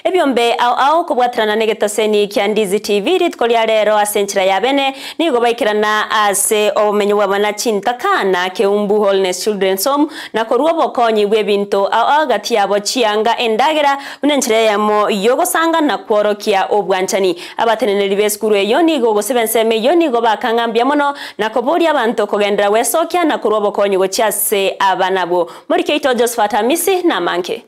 Ebiombe ao ao kobwaterana negetaseni kia Ndizi TV rituko ria rero ase enchera ya bene nigo baikerana ase obomenyo bw'abana chintakana Keumbu Holiness Children's Home na korua obokonyi bw'ebinto ao ao gati yabo chianga endagera buna enchera eyemo y'ogosanga na kworokia obwanchani. Abateneneri b'esukuru eyio nigo gose b'ensemo eyio nigo bakang'a mbuya mono na koboria abanto kogenderera gwesokia na korua obokonyi gochia ase abana abwo. Moriki oito Josephat Amisi namange.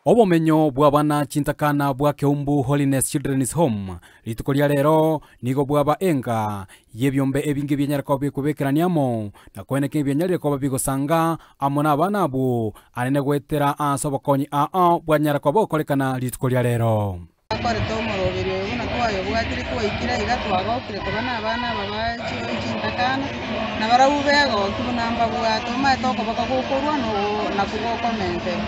Obomenyo bw'abana chintakana bwa Keumbu Holiness Children's Home rituko ria rero nigo bwaba enga y'ebiombe ebinge bianyare koba bikobekerania amo na koeneka ebianyarire koba bigosanga amo nabana abwo anene goetera ase obokonyi ao bwanyara koba bogokorekana rituko ria rero. Twakorete omoroberio oyo buna twayobwatire twaikire aiga twagokire koba nabana aba ba chintakana, na barabwo begokia buna mbabwate, omanyete okoboko gokorwa nakwo gokomentera.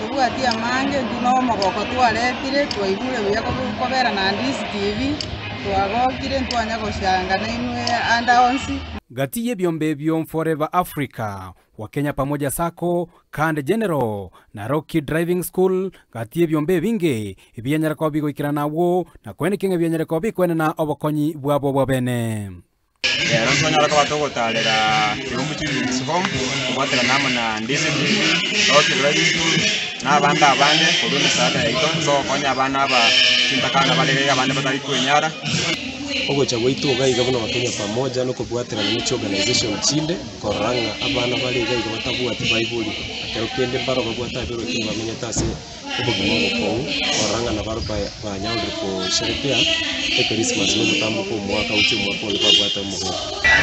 Ntobwati amange intwe na omogoko twaretire twaigure buya kobera na Ndizi TV, twagokire ntwanya gochanga nainwe ande onsi. Gati y'ebiombe ebio Forever Africa Wakenya Pamoja Sacco, Kand General, na Rocky Driving School, gati y'ebiombe ebinge ebianyare koba bigoikerana agwo, na koenekia ng'a ebianyare koba bikoenena obokonyi bwabo bwa bene. Rero ntwanyara koba togotarera Kirumbu Children's Home, kobwaterana amo na Ndizi TV, Rocky Driving School, na abande abange korwa emesaada yaito ase ogokonya abana aba chintakana bare iga abande batari kwenyara. Ogocha gwaito iga iga buna Wakenya Pamoja nokobwaterana ne chiorganisation chinde korora ng'a abana bare iga iga batabwati baibori, ekero kende mbaro babwate abaibori lakini bamenyete ase obogima obokong'u, korora ng'a nabaro banyaorire kosherekea echristmas na ogotamboka omwaka gochia omwaka onde babwate omogoko.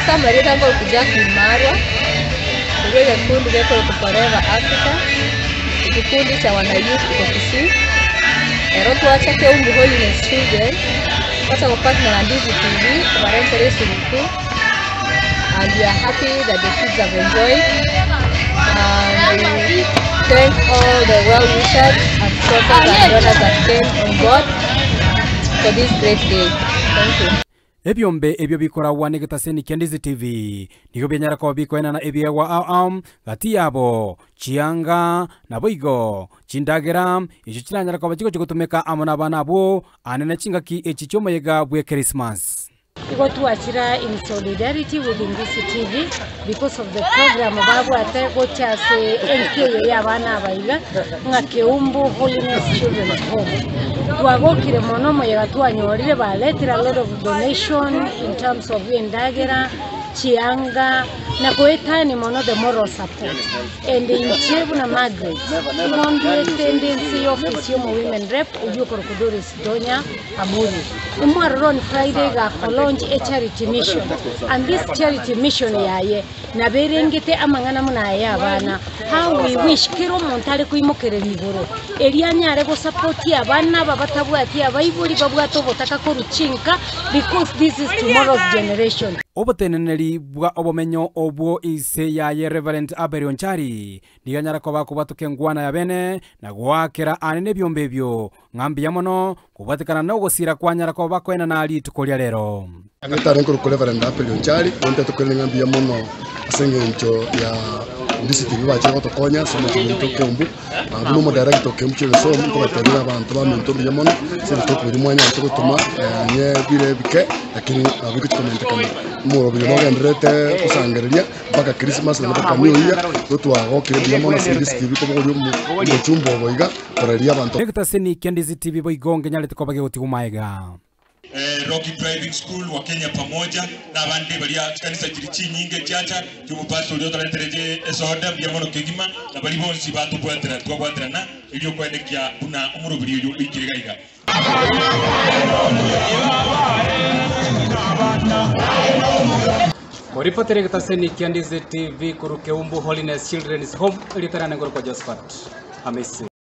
Ase amarieta nkorokwa Jacqueline Marwa, korwa egekundi gekorokwa Forever Africa, ekekundi cha wana youth iko Kisii. Ero twacha Keumbu Holiness Children, twacha gopartner na Ndizi TV kobaretera esuguku and we are happy that the kids have enjoyed and we thank all the well wishers and sponsors and donors that came on board for this great day. Thank you. Ebiombe ebio bikoragwa negetaseni kia Ndizi TV nigo bianyara koba bikoenana ebiegwa ao ao gati yabo, chianga, naboigo chindagera, echio chiranyare koba chigochia gotumeka amo nabana abwo anene chingaki echi chi'omoyega bw'Ekrismasi. Igo twachira in solidarity with Ndizi TV because of the program babwate gocha ase enka eye y'abana aba iga ng'a Keumbu Holiness Children's Home. Twagokire mono omoyega twanyorire baretire a lot of donation in terms of endagera, chianga na goetania mono the moral support. And inche buna Margaret igo nduete nde inse y'ofisi y'omo women rep oyio okorokwa Doris Donya Amuri. Omwaroro on Friday gako launch a charity mission and this charity mission yaye nabo erengete amang'ana buna aya y'abana how we wish kera omonto are koimokereria igoro erio anyare go support abana aba batabwati abaibori babwate obotaka korwa chinka because this is tomorrow's generation. Oboteneneri bwa obomenyo obwo ise yaye Reverend Abel Onchari nigo anyara koba akobwatoka engwana ya bene na goakera aane nebiombe ebio ng'a mbuya mono kobwatekana nogosira kwanyara koba koenana rituko ria rero. Ngetare nkorokwa Reverend Abel Onchari, gontete koirana ng'a mbuya mono ase engencho ya Ndisi TV bachire gotokonya ase omochie oito o Keumbu. Buna omodirector o Keumbu Children's Home nkobateberia abanto baminto mbuya mono ase ebitoki biria mwanyarete gotoma onye bire ebike lakini nabo bigochi komentekana. Omorobio nogendererete gosangereria mpaka Christmas naende mpaka New Year, igo twagokire mbuya mono ase Ndisi TV kobogoria omochumba obo iga koreria abanto. Egetaseni kia Ndisi TV boigo nkenyarete koba gegotigwa magega. Rocky Driving School, Wakenya Pamoja, na abande baria chikanisa chiria chinyinge chiacha chi'omopastor oria otorenteretie esoda mbuya mono kegima, na baria bonsi batobwatera twabwaterana erio koenekia buna omoroberi oyo oikire gaiga. Koripotera egetaseni kia Ndizi TV korwa Keumbu Holiness Children's Home, erieta riane nkorokwa Josephat Amisi.